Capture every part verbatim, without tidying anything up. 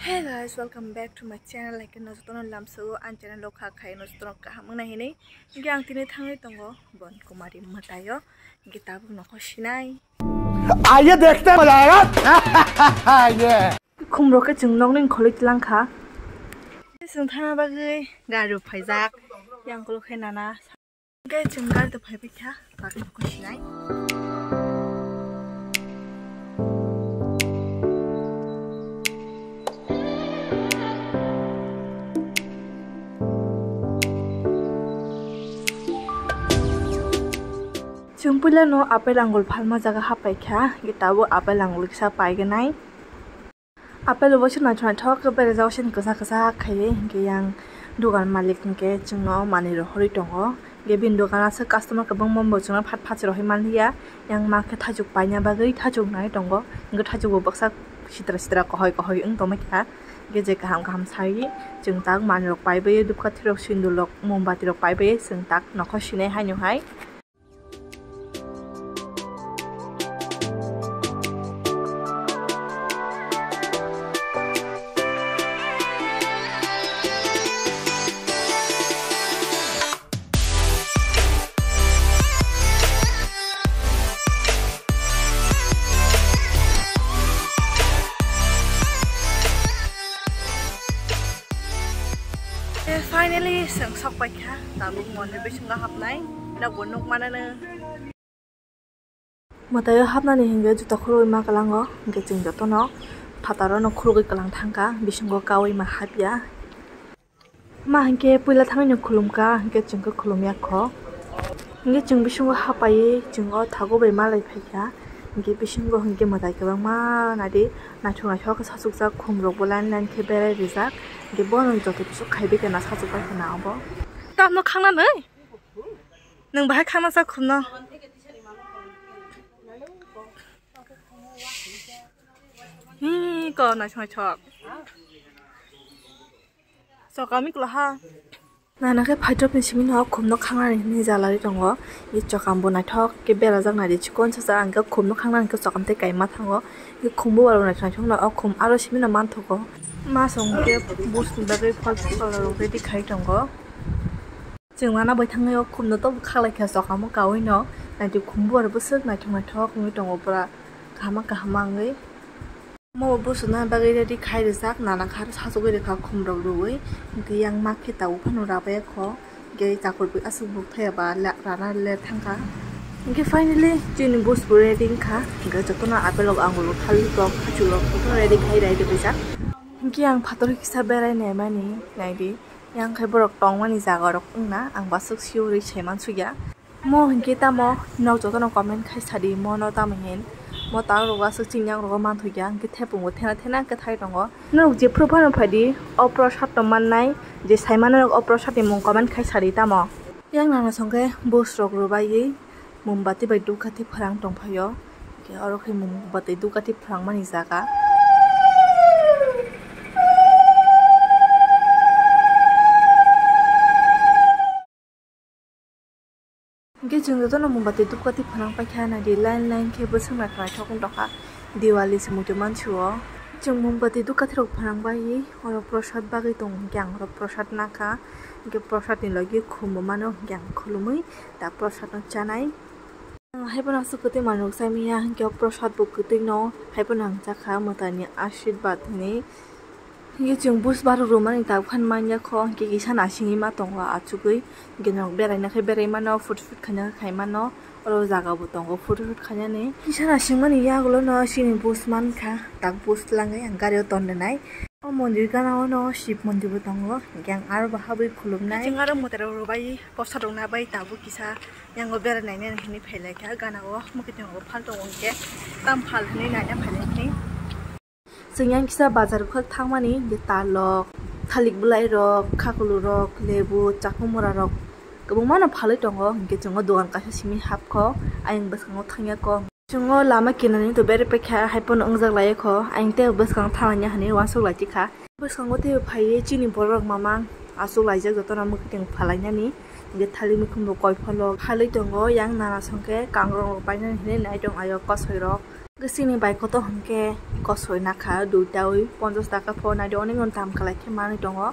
Hey guys, welcome back to my channel. Like no jotono lamsao ang channel o kha khai no jotono kaham wngna hinwi. Hingke ang tini thangwi tongo Bon Kumari mwtaio. Hingke tabuk nokho sinai. Aye dekhte maza aayega. Ye. Khumrok khe chwng nokni kholwi tlang kha. Chwng thangna bagwi gari rok phaijak. Yang ulo khe nana. Hingke chwng gari rok phaibai kha. Tabuk nokho sinai. Chwng puila no apple angul phalma jaga hapai kha, hingke tabuk apple angul kisa paiganai. Apple bo se naithok naithok khe berajak, se kwchak kwchak khaiwi, hingke yang dogan malik hingke chwngno manwi rohorwi tongo. Hingke bini dogan aswk customer kwbangma bo chwngno phat phat se rohorwi manliya, yang ma khe thaichuk paina bagwi thaichuk nai tongo, hingke thaichuk bo baksa sitra sitra, kohoi kohoi wng tongma kha. Hingke je kaham kaham sawi chwng tak manwi rok paibai, dupkathi rok, sindul rok, mombati rok paibai chwng tak nokho sinai haino hai. Eh, finally, chwng sok pai kha, tabuk mondir bisingo hapnai, nokbo nuk mananw. Mwtaio hapnani hingke juta khurui ma kwlango, hingke chwng jotono phataro no khurugwi kwlang thangkha, bisingo kaui ma hapya. Ma hingke puila thangwi no khulumkha, hingke chwng khe khulumya kho. Hingke chwng bisingo hapaiwi chwng o thago bai malai phaikha, hingke bisingo hingke mwtai kwbangma naidi naithok naithok khe sachukjak, khumrok bo line line khe berai rijak, hingke bono joto kuchuk khaibai khe na sachuk bai khe na obo. Tamo khangna nai? Nwng bahai khangna sa khumno. Hi ko naithok naithok. Chokam ikla ha. Nana khe phaitop ni simi no khumno khangnani hinwi jalari tongo. I chokam bo naithok khe berajak naidi chikon sacha, ang khe khumno khangnani khe chokam tei kaima thango. I khumbo aro naithok naithok no o khum aro simi no manthogo. Ma song khe bush ni bagwi phal phal rok ready khai tongo. Chwng nana bai thangwi o khumno to khaklai kha chokamo kaui no, naidi khumbu aro bwswk naithok naithok wngwi tongo pura kahama kahama wngwi. Mo busu na bagwi ready khai rijak, nana kha sachugwi rwkha khumrok rwui, hwnkhe yang mak khe tabuk phano rabaya kho, hwnkhe chakur bai aswk buk thaya ba rana le thangkha. Hwnkhe finally chini busu ready wngkha, hwnkhe jotono apple rok, angul rok, thalik rok, khachuk rok jotono ready khai rai rwbaijak. Hwnkhe ang phator kisa berai naimani naidi. Yang khe borok tongmani jaga rok wngna ang baswk siyori saiman sugya. Mo hinkhe tamo nok jotono comment khai sadi, mo no tamo hin. Mo tak rok aswk chini yang rogo manthokya, hinkhe thepung bo thena thena khe thai tongo. Norok jephru phano phaidi, o prosad no mannai, je saimano rok o prosad ni mung comment khai sadi tamo. Yang nana songkhe bush rok rwbaiwi. Mombati bai dukati phwrang tongphaio, hwnkhe oro khe mombati dukati phwrangmani jaga. Hwnkhe chwng jotono mombati dukati phwrang paikha naidi, line line khe bwswk naithok naithok wng tongkha, Diwali se muitu mansuo. Chwng mombati dukati rok phwrang bai oro prosad bagwi tongo, hwnkhe ang oro prosad nakha, hwnkhe prosad ni logi khumbo mano, hwnkhe ang khulumui ta prosad no chanai. Haiphano aswk kwtwi manwi rok chai manya, hinkhe o prosad bo kwtwi no, haiphano ang chakha mwtai ni ashirbad hinwi. Hinkhe chwng bush barok rwmani tabuk phano manya kho, hinkhe kisa nasingwi ma tongo achugwi, hinkhe norok beraina khe berai mano, photo shoot khaina khe khai mano, oro jaga bo tongo photo shoot khainani. Kisa nasingmani yagulo no chini bush mankha, tak bush twlangwi ang gari o ton rwnai. O mondir gana o no Shiv mondir bo tongo, hinkhe ang aro bo habwi khulumnai. Chwng aro mwtai rok rwbai, prosad rok nabai tabuk kisa. Yango berai nainani hinwi phailaikha, gana o mwkhwtwng rok phal tongo hinkhe, tam phal hinwi naina phailaikhe. Chwng yang kisa bazar bwkhak thangmani, hinkhe talok, thalik bwlai rok, khakulu rok, lebu, chakhumura rok kwbangma no phalwi tongo, hinkhe chwng o dogan kaisa simi hapkho, ayang bwskango thangyakho. Chwng o lama kinarni to beraipaikha, haiphano wngjak laiyakho, ayang tei bwskango thanglaina hinwi uansuk laitikha. Bwskango teibo phaiwi chini borok mamang achuk laijak jotono mwkhwtwng phalainani. Hwnkhe thalik mikhum bo koi pholo phalwi tongo, yang nana songkhe kangrong rok painani hinwi nai tong aio kosoi rok. Gosini bai koto hwnkhe kosoi nakha duita wi ponchash taka pho naidi onek no dam kwlai khe manwi tongo.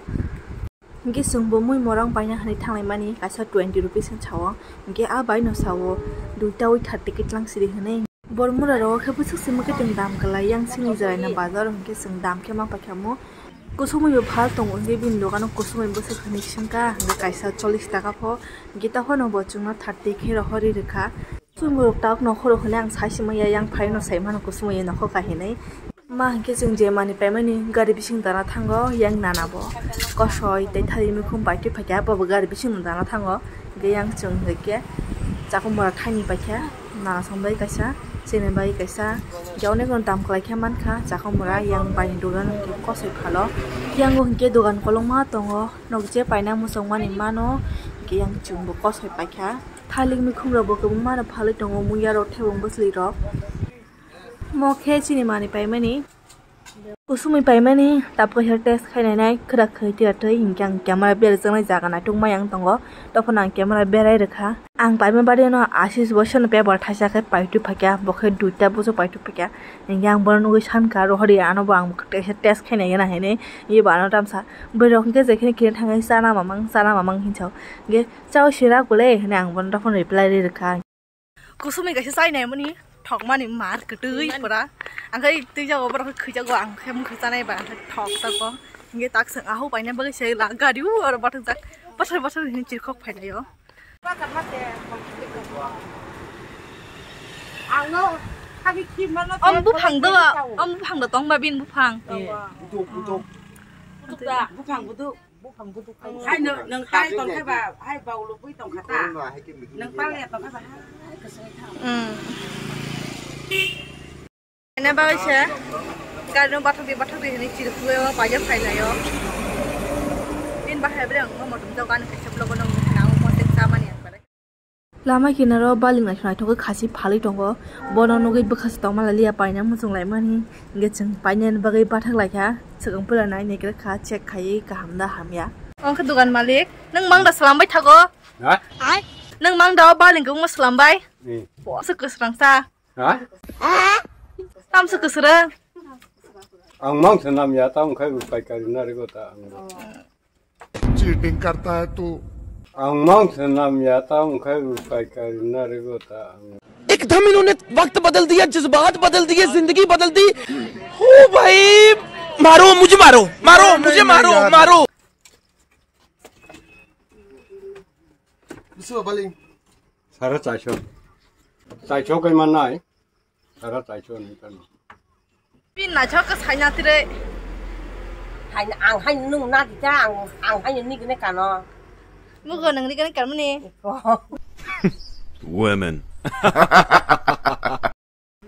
Hwnkhe chwngbo mui morang baina hwnwi thanglaimani kaisa twenty rupees hwn sao, hwnkhe a bai no sao duita wi thirty kwtlang siri hwnwi. Bormura rogo khe bwswk simi kwtwng dam kwlai yang chini jeraina bazar hwnkhe chwng dam khe ma paikha mo. Kusumui bo phal tongo hwnkhe bini dogano kusumui bwswk hwnwi swngkha hwnkhe kaisa chollish taka pho, hwnkhe tei phano bo chwngno thirty khe rohorwi rwkha. Chumui rok tabuk nokhoro hwnwi ang sai sima ya, yang phaino sai mano kusumui nokhor kahinwi. Ma hwnkhe chwng je manwi paimani gari bising dana thango, yang nana bo kosoi tei thali mikhum bai twi phaikha, bobo gari bising dana thango. Hwnkhe yang chwng hwnkhe chakhumora thaini paikha, nana song bai kaisa, chini bai kaisa, hwnkhe onek no dam kwlai khe mankha chakhumora, yang bai ni dogan hwnkhe kosoi phalo. Yang o hwnkhe dogan kolokma tongo, nok je paina muchungmani mano, hwnkhe yang chwngbo kosoi paikha. Thalik mikhum rok bo kwbangma no phalwi tongo, muya rok, thebong bwsli rok. Mo khe chini manwi paimani, kusumui paimani, tabuk kaisa test khainai nai, kwrak khai twi atwi, hinkhe ang camera berjaknai jaga naithok ma yang tongo, tei phano ang camera berai rwkha. Ang paima bari no asis boisano paper thaisa khe paitwi phaikha, bo khe duita bujo paitwi phaikha, hinkhe ang bono nugwi sankha, rohor ya ano bo ang kaisa test khainai gana hinwi, ebo ano tamsa. Bwrwi rok hinkhe jekhene khe thangwi chana mamang, chana mamang hinwi sao, hinkhe chao sirak bwle hinwi ang bono tei phano reply rwi rwkha. Kusumui kaisa chainai mani thokmani mar kwtwi pura. Ang khai twi jago borok khai khaijago, ang khai mukha chanai ba ang khai thok tako. Hinkhe tak swng ahuk paina bagwi se la gari o aro bathajak basar basar hinwi chirkhok phailai o. Ang no kami khimano. Om buphang do, om buphang do tongba bin buphang. Butuk, butuk. Butuk da, buphang butuk. Hai nwng, nwng tai tongkhe ba, hai bau lubui tongkha ta. Nwng pal ya tongkhe ba, hai kwswngwi thang. Hmm. Ene bagwi se gari no bathok di, bathok di hinwi chirikhuyo, paijak phailai o. Tin bahai bre ang motom jok ani kaisa vlog o nang nang mo tek chamani ang pare. Lama kinaro baling naithok naithok khe khasi phalwi tongo. Bono nugwi bwkha se tongma laliya paina muchung laimani. Hinkhe chwng painani bagwi bathak laikha. Swkang pula nai naikrwkha check khaiwi kaham da hamya. Ongkha dugan malik, nwng mang da swlambai thago? Ha? Nwng mang da o baling kwbangma swlambai? Ni. Bo se kwsrang sa. Ha? Tamsa kwsrang. Ang mang se namya ta ongkhai bo paikari na rego ta ang. Cheating करता है तू। Ang mang se namya ta ongkhai bo paikari na rego ta ang. एकदम इन्होंने वक्त बदल दिया, जज्बात बदल दिए, जिंदगी बदल दी। ओ भाई, मारो मुझे, मारो, मारो मुझे, मारो, मारो। Sara chaiso. Chaiso kai manai. Sara chaiso ni kano. Pin na chok ka saina tire. Hai ang hai nung na kita ang ang hai ni gane kano. Mugo nang ni gane kamani. Women.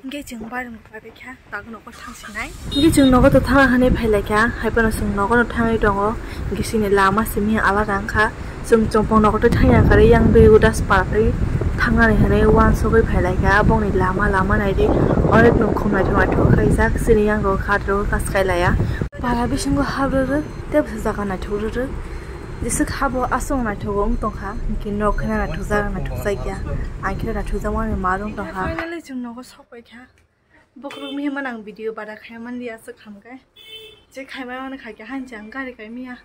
Hingke chwng bareng bai kha tak nogo thang sinai. Hingke chwng nogo to thang hane phai lai kha, hai phano chwng nogo no thangwi tongo. Hingke chini lama simi alada wngkha. Chwng chongpong nogo twi thangya kare yang bego das paratwi thangnani hinwi uansugwi phailai kha. Aboni lama lama naidi onek nongkhor naithok naithok khaijak. Chini yang rok hat rok kaskai laiya. Para bisingo hap rwrwk tei bwsa jaga naithok rwrwk. Jeswk habo aswk naithogo wng tongkha, hinkhe nok kheno naithokjak naithokjakya. Ang khe naithokjakmani ma wng tongkha. Finally chwng nogo sokpai kha. Bokhorok mihimano ang video bara khaimani aswk hamkhe. Je khaimani khaikhe hanchi ang gari kaimiya.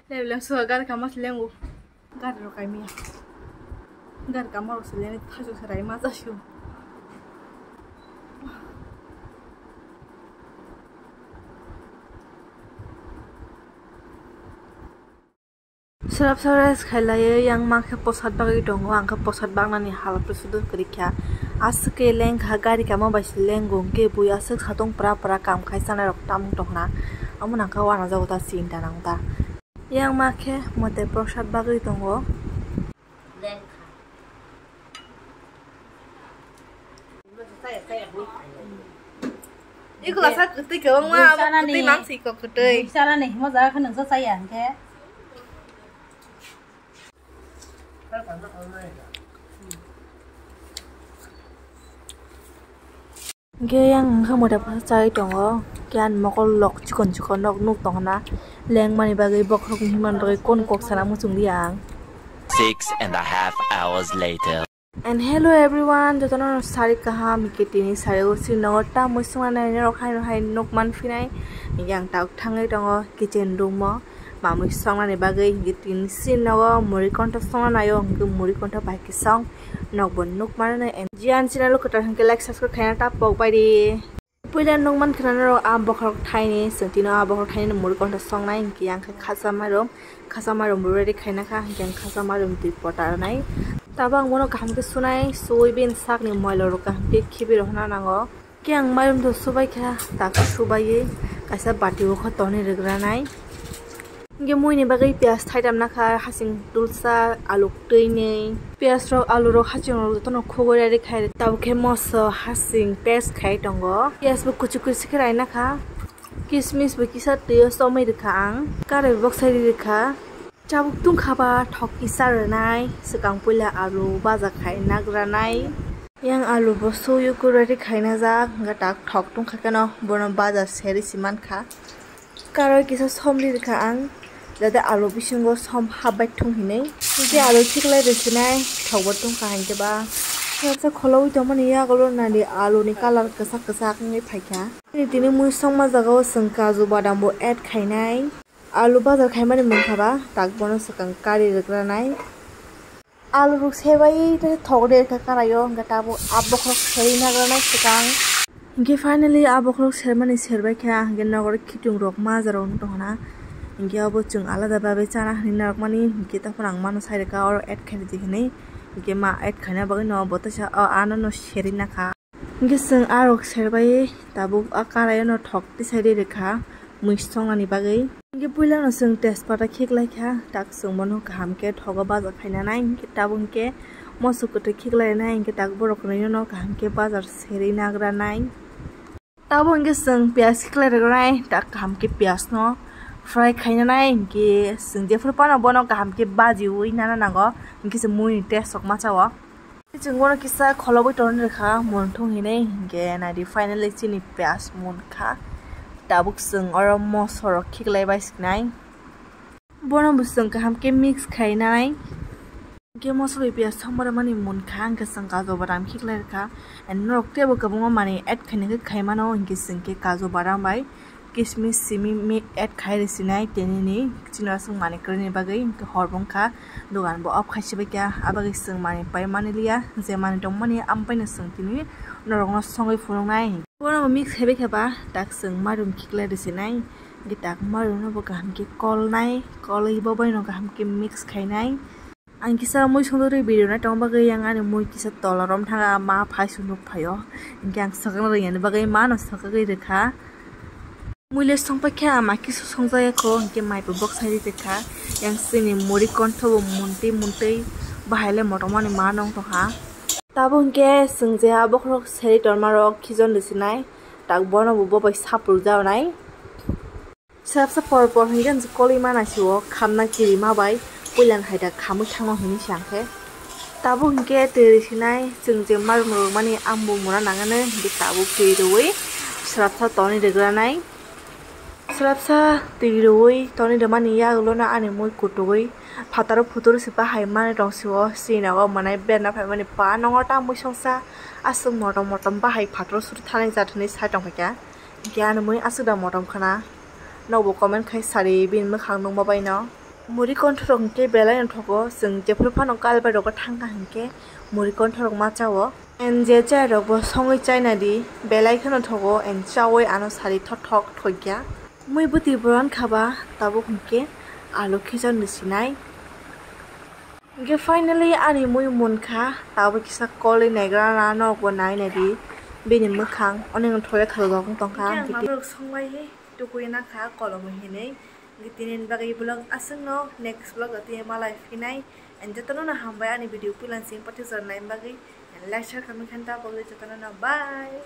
Lebleng suwa gari kama se lengo. Gari rok kaimiya. Gari kama rok se leni thajok se raima jasio. Swrap swrap rest khailaiwi yang ma khe posad bagwi tongo, ang khe posad baknani halap sudu kwrwi kha. Aswk khe lengkha gari kama bai se lengo, hwnkhe bui aswk satung pura pura kam khai chanai rok tamung tongna. Amo nang khe uanajago ta chinta nang ta. Yang ma khe mote prosad bagwi tongo. Iko lasa kwtwi kwbangma, abo kwtwi mangsi iko kwtwi. Bui chanani himo jaga khe nungsa chaya hwnkhe. Hingke yang wngkha moda phano chai tongo, hingke ani mokol lok chikon chikon nok nuk tongna lengmani bagwi bokhorok himani bagwi kon kok sana muchung di ang. Six and a half hours later. And hello everyone, jotono sari kaham, hingke tini sari o sini nogo tamoi songna nai rok hai hai nuk man phinai. Hingke ang tok thangwi tongo kitchen room o, mamui songnani bagwi. Hingke tini sini nogo muri kontho songna naio, hingke muri kontho bai khe song nokbo nuk mano. And jiyan channel o kwtal hingke like subscribe khaina ta pok bai di. Puila nukman khna norok a bokhorok thaini, chwng tino a bokhorok thaini muri kontho songnai, hingke ang khe khasa mairum, khasa mairum bo ready khaina kha, hingke ang khasa mairum twi pota rwnai. Tabo ang bono kaham khe sunai, suwi bini sakni moilo rok kaham khe khibi rohorna nango. Hingke ang mairum twi subai kha, tak subaiwi kaisa bati o khe tonwi rwgranai. Hingke muini bagwi piyaj thaitam nakha, hasing tulsa, alu twi nei. Piyaj rok, alu rok, hasing rok jotono khugui ready khai, tabuk khe moso hasing paste khai tongo. Piyaj bo kuchuk kuchuk khe rai nakha. Kismis bo kisa twi o chomwi rwkha ang. Karai boksai ri rwkha. Chabuk tungkha ba thok kisa rwnai. Swkang puila alu baja khai nagranai. Yang alu bo suyu ku ready khaina jak, hingke tak thok tungkha keno bono baja seri si mankha. Karwi kisa somri rwkha ang, jate alu bisingo som hapbai thung hinwi. Hingke alu khiklai rwsinai thokbo tungkha hinkhe ba. Khoroksa kholoui tongmani yagulo nadi aluni colour kwchak kwchak wngwi phaikha. Tini tini mui songma jagao chwng kaju badambo add khainai. Alu bajar khaimani mankha ba, tak bono swkang kari rwgranai. Alu rok sebai tei thok de khe karaio, hingke tabuk a bokhorok serwi nagranai swkang. Hingke finally a bokhorok sermani serbai kha, hingke nokoro khitung rok maja rok wng tongkha na. Hingke abo chwng alada bagwi chana hinwi narwkmani, hingke tei phano ang mano sai rwkha oro add khaidi hinwi. Hingke ma add khaina bagwi no bo teisa o ano no serwi nakha. Hingke chwng a rok serbai tabuk a karaio no thok tisai ri rwkha mui songnani bagwi. Hingke puila no chwng tejpata khiklai kha, tak chwng bono kaham khe thogo baja khaina nai, hingke tabuk hingke moso kwtwi khiklai nai, hingke tak borok rwino no kaham khe bajar serwi nagra nai. Tabuk hingke chwng piyaj khiklai rwgranai, tak kaham khe piyaj no fry khaina nai, hingke chwng jephuru phano bono kaham khe bajiui nana nango, hingke se mui ni test rok ma chao. Chwng bono kisa kholobwi torni rwkha, mun thung hinwi, hingke naidi finally chini piyaj munkha. Tabuk chwng oro moso rok khiklai bai sinai. Bono bo chwng kaham khe mix khainai. Hingke moso bai piyaj somormani munkha, hingke chwng kaju badam khiklai rwkha. And norok teibo kwbangma manwi add khaina khe khaimano, hingke chwng khe kaju badam bai kismis simi mi add khai rwsinai tini ni chini aswk manwi kwrwini bagwi hor bo wngkha dogan bo off khai sibaikha abagwi chwng manwi paimani liya je manwi tongmani amoni chwng tini norokno songwi phunuknai bono mix khaibaikha ba tak chwng mairum khiklai rwsinai hwnkhe tak mairumno bo kaham khe kolnai kolwi bo baino kaham khe mix khainai. Ang kisa mui songdorwi video nai tongma bagwi yang ani mui kisa tola rom thanga ma phai sung nuk phaio. Hingke ang sakang rwngya ni bagwi ma no sakagwi rwkha. Mui le songpai khe ama kisu songjaya kho hingke mai bo boksai ri rwkha. Yang chini muri kontho bo muntwi muntwi bahai le motom ani ma nong tongkha. Tabuk hingke chwng je a bokhorok seri torma rok khijon rwsinai tak bono bo bobai sapul jaonai. Selsa por por hingke ang kolima naisio khamna kirima bai puilan hai da khamwi thango hinwi sa khe. Tabuk hingke twi risinai chwng je marum rwmani ambo mura nangani hingke tabuk twi rwui swrapsa toni rwgranai. Swrapsa twi rwui toni rwmani yagulono ani mui kutugwi phataro phuturu se bahai mani tongsio sini nogo mwnai berna phaimani pa nongo ta mui songsa aswk motom motom bahai phataro suri thanai jat hinwi sai tongphaikha. Hingke ani mui aswk da motom khna. Nokbo comment khai sari bini mwkhang nukma bai no. Muri konthorok hingke belai no thogo, chwng jephuru phano kal bai rogo thangkha hingke muri konthorok ma chao. And je chai rokbo songwi chaina di, belai kheno thogo and chaui ano sari thothok thokya. Mui bwtwi boran khaba tabuk hingke alu khichar ni sinai. Hingke finally ani mui munkha, tabuk kisa kolwi naigra na nokbo nai naidi bini mwkhang, oneng thole khalojak wng tongkha. Hingke ang mabrok songbai tukui nakha kolomwi hinwi. Hingke tini ni bagwi vlog aswkno, next vlog o tini malai phinai. And jotono no hambai ani video puilan sing pathakjak nai bagwi. And like, share, comment khan ta bagwi jotono no bye.